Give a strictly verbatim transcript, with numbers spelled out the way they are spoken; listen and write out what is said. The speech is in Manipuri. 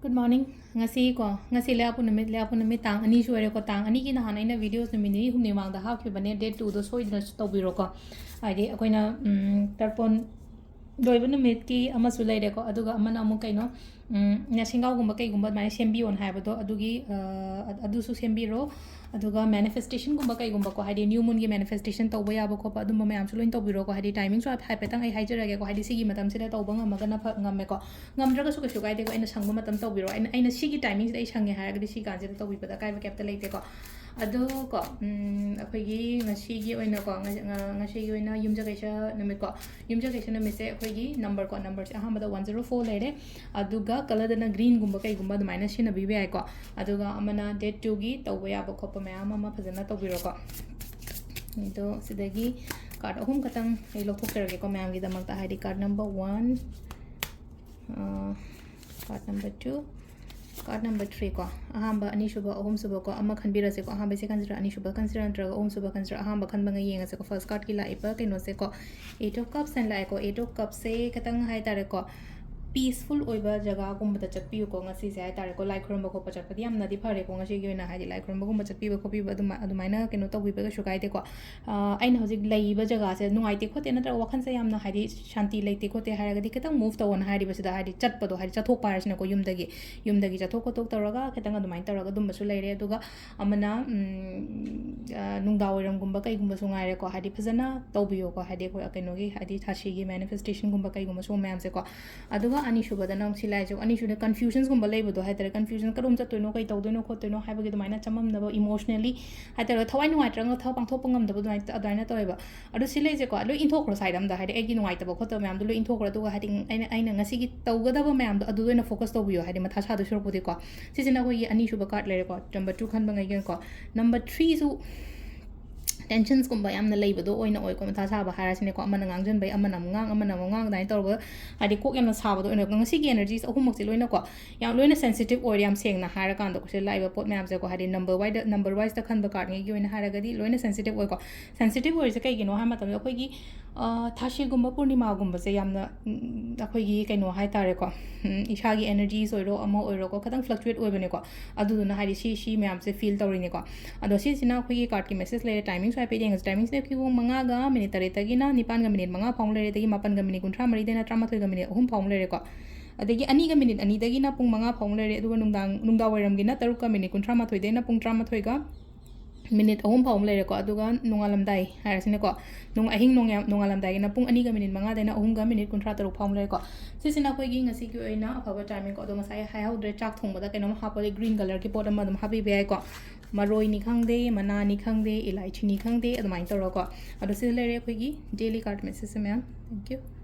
Good morning. ꯉꯁꯤ ꯀꯣ, ꯉꯁꯤ ꯂꯩꯕꯥꯛꯄꯣꯛꯄ ꯅꯨꯃꯤꯠ, ꯂꯩꯕꯥꯛꯄꯣꯛꯄ ꯅꯨꯃꯤꯠ ꯇꯥꯡ ꯑꯅꯤ ꯁꯨꯔꯦꯀꯣ, ꯇꯥꯡ ꯑꯅꯤꯒꯤ ꯅꯍꯥꯟ ꯑꯩꯅ videos ꯅꯨꯃꯤꯠ ꯅꯤꯅꯤ ꯍꯨꯝꯅꯤ ꯃꯃꯥꯡꯗ ꯍꯥꯞꯈꯤꯕꯅꯦ, date twoꯗꯣ ꯁꯣꯏꯗꯅ ꯇꯧꯕꯤꯔꯣꯀꯣ꯫ ꯍꯥꯏꯗꯤ ꯑꯩꯈꯣꯏꯅ, ꯎꯝ, ꯇꯔꯄꯣꯟ ꯂꯣꯏꯕ ꯅꯨꯃꯤꯠꯀꯤ ꯑꯃꯁꯨ ꯂꯩꯔꯦꯀꯣ, ꯑꯗꯨꯒ ꯑꯃꯅ ꯑꯃꯨꯛ ꯀꯩꯅꯣ, ꯎꯝ, ꯅꯁꯤꯡꯒꯥꯎꯒꯨꯝꯕ ꯀꯩꯒꯨꯝꯕ ꯑꯗꯨꯃꯥꯏꯅ ꯁꯦꯝꯕꯤꯌꯣꯅ ꯍꯥꯏꯕꯗꯣ, ꯑꯗꯨꯒꯤ, ꯑ, ꯑꯗꯨꯁꯨ ꯁꯦꯝꯕꯤꯔꯣ꯫ ꯑꯗꯨꯒ manifestationꯒꯨꯝꯕ ꯀꯩꯒꯨꯝꯕꯀꯣ, ꯍꯥꯏꯗꯤ new moonꯒꯤ manifestation ꯇꯧꯕ ꯌꯥꯕ ꯈꯣꯠꯄ ꯑꯗꯨꯝꯕ ꯃꯌꯥꯝꯁꯨ ꯂꯣꯏꯅ ꯇꯧꯕꯤꯔꯣꯀꯣ꯫ ꯍꯥꯏꯗꯤ timingꯁꯨ ꯍꯥꯏꯐꯦꯠꯇꯪ ꯑꯩ ꯍꯥꯏꯖꯔꯒꯦꯀꯣ, ꯍꯥꯏꯗꯤ ꯁꯤꯒꯤ ꯃꯇꯝꯁꯤꯗ ꯇꯧꯕ ꯉꯝꯃꯒꯅ ꯐ-, ꯉꯝꯃꯦꯀꯣ꯫ ꯉꯝꯗ꯭ꯔꯒꯁꯨ ꯀꯩꯁꯨ ꯀꯥꯏꯗꯦꯀꯣ, ꯑꯩꯅ ꯁꯪꯕ ꯃꯇꯝ ꯇꯧꯕꯤꯔꯣ꯫ ꯑꯩꯅ, ꯑꯩꯅ ꯁꯤꯒꯤ timingꯁꯤꯗ ꯑꯩ ꯁꯪꯉꯦ ꯍꯥꯏꯔꯒꯗꯤ ꯁꯤ ꯀꯥꯟꯁꯤꯗ ꯇꯧꯕꯤꯕꯗ ꯑꯀꯥꯏꯕ ꯀꯩꯝꯇ ꯂꯩꯇꯦꯀꯣ꯫ ꯑꯗꯨ ꯀꯣ, ꯎꯝ, ꯑꯩꯈꯣꯏꯒꯤ ꯉꯁꯤꯒꯤ ꯑꯣꯏꯅꯀꯣ, ꯉ-, ꯉ-, ꯉꯁꯤꯒꯤ ꯑꯣꯏꯅ ꯌꯨꯝꯁꯀꯩꯁ ꯅꯨꯃꯤꯠꯀꯣ, ꯌꯨꯝꯁꯀꯩꯁ ꯅꯨꯃꯤꯠꯁꯦ ꯑꯩꯈꯣꯏꯒꯤ number ꯀꯣ, numberꯁꯦ ꯑꯍꯥꯟꯕꯗ one zero four ꯂꯩꯔꯦ, ꯑꯗꯨꯒ colourꯗꯅ greenꯒꯨꯝꯕ ꯀꯩꯒꯨꯝꯕ ꯑꯗꯨꯃꯥꯏꯅ ꯁꯤꯖꯤꯟꯅꯕꯤꯕ ꯌꯥꯏꯀꯣ꯫ ꯑꯗꯨꯒ ꯑꯃꯅ date twoꯒꯤ ꯇꯧꯕ ꯌꯥꯕ ꯈꯣꯠꯄ ꯃꯌꯥꯝ ꯑꯃ ꯐꯖꯅ ꯇꯧꯕꯤꯔꯣꯀꯣ꯫ ꯑꯗꯣ ꯁꯤꯗꯒꯤ card ꯑꯍꯨꯝ ꯈꯛꯇꯪ ꯑꯩ ꯂꯧꯊꯣꯛꯆꯔꯒꯦꯀꯣ ꯃꯌꯥꯝꯒꯤꯗꯃꯛꯇ, ꯍꯥꯏꯗꯤ card number one, ꯑ, card number two, card number three ꯀꯣ, ꯑꯍꯥꯟꯕ, ꯑꯅꯤꯁꯨꯕ, ꯑꯍꯨꯝꯁꯨꯕ ꯀꯣ, ꯑꯃ ꯈꯟꯕꯤꯔꯁꯦꯀꯣ, ꯑꯍꯥꯟꯕꯁꯦ ꯈꯟꯁꯤꯔꯥ, ꯑꯅꯤꯁꯨꯕ ꯈꯟꯁꯤꯔꯥ, ꯅꯠꯇ꯭ꯔꯒ ꯑꯍꯨꯝꯁꯨꯕ ꯈꯟꯁꯤꯔꯥ, ꯑꯍꯥꯟꯕ ꯈꯟꯕ ꯉꯩ ꯌꯦꯡꯉꯁꯦꯀꯣ꯫ First cardꯀꯤ ꯂꯥꯛꯏꯕ ꯀꯩꯅꯣꯁꯦꯀꯣ, Eight of Cups ꯍꯥꯏꯅ ꯂꯥꯛꯑꯦꯀꯣ꯫ Eight of Cupꯁꯦ ꯈꯤꯇꯪ ꯍꯥꯏꯇꯥꯔꯦꯀꯣ, peaceful ꯑꯣꯏꯕ ꯖꯒꯥꯒꯨꯝꯕꯗ ꯆꯠꯄꯤꯌꯨꯀꯣ ꯉꯁꯤꯁꯦ ꯍꯥꯏꯇꯥꯔꯦꯀꯣ꯫ ꯂꯥꯏ ꯈꯨꯔꯨꯝꯕ ꯈꯣꯠꯄ ꯆꯠꯄꯗꯤ ꯌꯥꯝꯅꯗꯤ ꯐꯔꯦꯀꯣ ꯉꯁꯤꯒꯤ ꯑꯣꯏꯅ, ꯍꯥꯏꯗꯤ ꯂꯥꯏ ꯈꯨꯔꯨꯝꯕꯒꯨꯝꯕ ꯆꯠꯄꯤꯕ ꯈꯣꯠꯄꯤꯕ ꯑꯗꯨꯃ-, ꯑꯗꯨꯃꯥꯏꯅ ꯀꯩꯅꯣ ꯇꯧꯕꯤꯕ ꯀꯩꯁꯨ ꯀꯥꯏꯗꯦꯀꯣ꯫ ꯑ, ꯑꯩꯅ ꯍꯧꯖꯤꯛ ꯂꯩꯔꯤꯕ ꯖꯒꯥꯁꯦ ꯅꯨꯡꯉꯥꯏꯇꯦ ꯈꯣꯠꯇꯦ, ꯅꯠꯇ꯭ꯔꯒ ꯋꯥꯈꯜꯁꯦ ꯌꯥꯝꯅ ꯍꯥꯏꯗꯤ ꯁꯥꯟꯇꯤ ꯂꯩꯇꯦ ꯈꯣꯠꯇꯦ ꯍꯥꯏꯔꯒꯗꯤ ꯈꯤꯇꯪ move ꯇꯧꯑꯣꯅ ꯍꯥꯏꯔꯤꯕꯁꯤꯗ, ꯍꯥꯏꯗꯤ ꯆꯠꯄꯗꯣ, ꯍꯥꯏꯗꯤ ꯆꯠꯊꯣꯛꯄ ꯍꯥꯏꯔꯁꯤꯅꯀꯣ, ꯌꯨꯝꯗꯒꯤ, ꯌꯨꯝꯗꯒꯤ ꯆꯠꯊꯣꯛ ꯈꯣꯠꯇꯣꯛ ꯇꯧꯔꯒ ꯈꯤꯇꯪ ꯑꯗꯨꯃꯥꯏꯅ ꯇꯧꯔꯒ ꯑꯗꯨꯝꯕꯁꯨ ꯂꯩꯔꯦ꯫ ꯑꯗꯨꯒ ꯑꯃꯅ, ꯎꯝ, ꯑ, ꯅꯨꯡꯗꯥꯡ ꯋꯥꯏꯔꯝꯒꯨꯝꯕ ꯀꯩꯒꯨꯝꯕꯁꯨ ꯉꯥꯏꯔꯦꯀꯣ, ꯍꯥꯏꯗꯤ ꯐꯖꯅ ꯇꯧꯕꯤꯌꯣꯀꯣ, ꯍꯥꯏꯗꯤ ꯑꯩꯈꯣꯏ ꯀꯩꯅꯣꯒꯤ, ꯍꯥꯏꯗꯤ ꯊꯥꯁꯤꯒꯤ manifestationꯒꯨꯝꯕ ꯀꯩꯒꯨꯝꯕ ꯁꯤꯒꯨꯝꯕ ꯃꯌꯥꯝꯁꯦꯀꯣ꯫ ꯑꯗꯨꯒ ꯑꯅꯤꯁꯨꯕꯗꯅ ꯑꯃꯨꯛ ꯁꯤ ꯂꯥꯛꯏꯁꯦ, ꯑꯅꯤꯁꯨꯕꯗ confusionꯒꯨꯝꯕ ꯂꯩꯕꯗꯣ ꯍꯥꯏꯇꯥꯔꯦ, confusion, ꯀꯔꯣꯝ ꯆꯠꯇꯣꯏꯅꯣ, ꯀꯩ ꯇꯧꯗꯣꯏꯅꯣ ꯈꯣꯠꯇꯣꯏꯅꯣ ꯍꯥꯏꯕꯒꯤ ꯑꯗꯨꯃꯥꯏꯅ ꯆꯃꯝꯅꯕ, emotionally ꯍꯥꯏꯇꯥꯔꯦ, ꯊꯋꯥꯏ ꯅꯨꯡꯉꯥꯏꯇ꯭ꯔꯒ ꯊꯕꯛ ꯄꯥꯡꯊꯣꯛꯄ ꯉꯝꯗꯕ ꯑꯗꯨꯃꯥꯏꯅ, ꯑꯗꯨꯃꯥꯏꯅ ꯇꯧꯋꯦꯕ꯫ ꯑꯗꯨ ꯁꯤ ꯂꯩꯁꯦꯀꯣ, ꯂꯣꯏ ꯏꯟꯊꯣꯛꯈ꯭ꯔꯣ side ꯑꯃꯗ, ꯍꯥꯏꯗꯤ ꯑꯩꯒꯤ ꯅꯨꯡꯉꯥꯏꯇꯕ ꯈꯣꯠꯇꯕ ꯃꯌꯥꯝꯗꯣ ꯂꯣꯏ ꯏꯟꯊꯣꯛꯈ꯭ꯔꯣ, ꯑꯗꯨꯒ ꯍꯥꯏꯗꯤ ꯑꯩꯅ, ꯑꯩꯅ ꯉꯁꯤꯒꯤ ꯇꯧꯒꯗꯕ ꯃꯌꯥꯝꯗꯣ ꯑꯗꯨꯗ ꯑꯣꯏꯅ focus ꯇꯧꯕꯤꯌꯣ, ꯍꯥꯏꯗꯤ ꯃꯊꯥ ꯁꯥꯗꯣꯏ ꯁꯔꯨꯛꯄꯨꯗꯤꯀꯣ꯫ ꯁꯤꯁꯤꯅ ꯑꯩꯈꯣꯏꯒꯤ ꯑꯅꯤꯁꯨꯕ card ꯂꯩꯔꯦꯀꯣ, number two ꯈꯟꯕꯉꯩꯒꯤꯅꯀꯣ꯫ Number threeꯁꯨ tensionsꯀꯨꯝꯕ ꯌꯥꯝꯅ ꯂꯩꯕꯗꯣ ꯑꯣꯏꯅ ꯑꯣꯏꯀꯣ, ꯃꯊꯥ ꯁꯥꯕ ꯍꯥꯏꯔꯁꯤꯅꯦꯀꯣ, ꯑꯃꯅ ꯉꯥꯡꯁꯤꯟꯕꯩ, ꯑꯃꯅ ꯑꯃꯨꯛ ꯉꯥꯡ, ꯑꯃꯅ ꯑꯃꯨꯛ ꯉꯥꯡ, ꯑꯗꯨꯃꯥꯏꯅ ꯇꯧꯔꯒ ꯍꯥꯏꯗꯤ ꯀꯣꯛ ꯌꯥꯝꯅ ꯁꯥꯕꯗꯣ ꯑꯣꯏꯅ, ꯉꯁꯤꯒꯤ energies ꯑꯍꯨꯝꯃꯛꯁꯦ ꯂꯣꯏꯅꯀꯣ, ꯌꯥꯝ ꯂꯣꯏꯅ sensitive ꯑꯣꯏꯔꯦ, ꯌꯥꯝ ꯁꯦꯡꯅ ꯍꯥꯏꯔꯀꯥꯟꯗꯀꯣ꯫ ꯁꯤꯗ ꯂꯥꯛꯏꯕ ꯄꯣꯠ ꯃꯌꯥꯝꯁꯦꯀꯣ, ꯍꯥꯏꯗꯤ number wiseꯗ, number wiseꯇ ꯈꯟꯕ cardꯉꯩꯒꯤ ꯑꯣꯏꯅ ꯍꯥꯏꯔꯒꯗꯤ ꯂꯣꯏꯅ sensitive ꯑꯣꯏꯀꯣ꯫ Sensitive ꯑꯣꯏꯔꯤꯁꯦ ꯀꯩꯒꯤꯅꯣ ꯍꯥꯏꯕ ꯃꯇꯝꯗ, ꯑꯩꯈꯣꯏꯒꯤ ꯊꯥꯁꯤꯒꯨꯝꯕ ꯄꯨꯔꯅꯤꯃꯥꯒꯨꯝꯕꯁꯦ ꯌꯥꯝꯅ ꯑꯩꯈꯣꯏꯒꯤ ꯀꯩꯅꯣ ꯍꯥꯏ ꯇꯥꯔꯦꯀꯣ, ꯏꯁꯥꯒꯤ energies ꯑꯣꯏꯔꯣ ꯑꯃ ꯑꯣꯏꯔꯣꯀꯣ, ꯈꯤꯇꯪ fluctuate ꯑꯣꯏꯕꯅꯦꯀꯣ꯫ ꯑꯗꯨꯗꯨꯅ ꯍꯥꯏꯗꯤ ꯁꯤ ꯁꯤ ꯃꯌꯥꯝꯁꯦ feel ꯇꯧꯔꯤꯅꯤꯀꯣ꯫ ꯑꯗꯣ ꯁꯤꯁꯤꯅ ꯑꯩꯈꯣꯏꯒꯤ cardꯀꯤ message ꯂꯩꯔꯦ, timings ꯍꯥꯏꯐꯦꯠ ꯌꯦꯡꯉꯁꯤ꯫ Timings ꯄꯨꯡ ꯃꯉꯥꯒ minute ꯇꯔꯦꯠꯇꯒꯤꯅ ꯅꯤꯄꯥꯟꯒ minute ꯃꯉꯥ ꯐꯥꯎ ꯂꯩꯔꯦ, ꯑꯗꯒꯤ ꯃꯥꯄꯟꯒ minute ꯀꯨꯟꯊ꯭ꯔꯥ ꯃꯔꯤꯗꯩꯅ ꯇꯔꯥꯃꯥꯊꯣꯏꯒ minute ꯑꯍꯨꯝ ꯐꯥꯎ ꯂꯩꯔꯦꯀꯣ꯫ ꯑꯗꯒꯤ ꯑꯅꯤꯒ minute ꯑꯅꯤꯗꯒꯤꯅ ꯄꯨꯡ ꯃꯉꯥ ꯐꯥꯎ ꯂꯩꯔꯦ, ꯑꯗꯨꯒ ꯅꯨꯡꯗꯥꯡ ꯅꯨꯡꯗꯥꯡ ꯋꯥꯏꯔꯝꯒꯤꯅ ꯇꯔꯨꯛꯀ minute ꯀꯨꯟꯊ꯭ꯔꯥ ꯃꯥꯊꯣꯏꯗꯩꯅ ꯄꯨꯡ ꯇꯔꯥꯃꯥꯊꯣꯏꯒ minute ꯑꯍꯨꯝ ꯐꯥꯎ ꯑꯃ ꯂꯩꯔꯦꯀꯣ꯫ ꯑꯗꯨꯒ ꯅꯣꯡꯉꯥꯜꯂꯝꯗꯥꯏ ꯍꯥꯏꯔꯁꯤꯅꯦꯀꯣ, ꯅꯣꯡ ꯑꯍꯤꯡ ꯅꯣꯡꯌꯥ ꯅꯣꯡꯉꯥꯜꯂꯝꯗꯥꯏꯒꯤꯅ ꯄꯨꯡ ꯑꯅꯤꯒ minute ꯃꯉꯥꯗꯩꯅ ꯑꯍꯨꯝꯒ minute ꯀꯨꯟꯊ꯭ꯔꯥ ꯇꯔꯨꯛ ꯐꯥꯎ ꯑꯃ ꯂꯩꯔꯦꯀꯣ꯫ ꯁꯤꯁꯤꯅ ꯑꯩꯈꯣꯏꯒꯤ ꯉꯁꯤꯒꯤ ꯑꯣꯏꯅ ꯑꯐꯕ timing ꯀꯣ꯫ ꯑꯗꯣ ꯉꯁꯥꯏ ꯍꯥꯏꯍꯧꯗ꯭ꯔꯦ, ꯆꯥꯛ ꯊꯣꯡꯕꯗ ꯀꯩꯅꯣꯝ ꯍꯥꯞꯄꯗꯤ green colourꯒꯤ ꯄꯣꯠ ꯑꯃ ꯑꯗꯨꯝ ꯍꯥꯞꯄꯤꯕ ꯌꯥꯏꯀꯣ꯫ ꯃꯔꯣꯏꯅꯤ ꯈꯪꯗꯦ, ꯃꯅꯥꯅꯤ ꯈꯪꯗꯦ, ꯏꯂꯥꯏꯆꯤꯅꯤ ꯈꯪꯗꯦ, ꯑꯗꯨꯃꯥꯏꯅ ꯇꯧꯔꯒꯀꯣ꯫ ꯑꯗꯣ ꯁꯤꯗ ꯂꯩꯔꯦ ꯑꯩꯈꯣꯏꯒꯤ daily card message ꯃꯌꯥꯝ꯫ Thank you꯫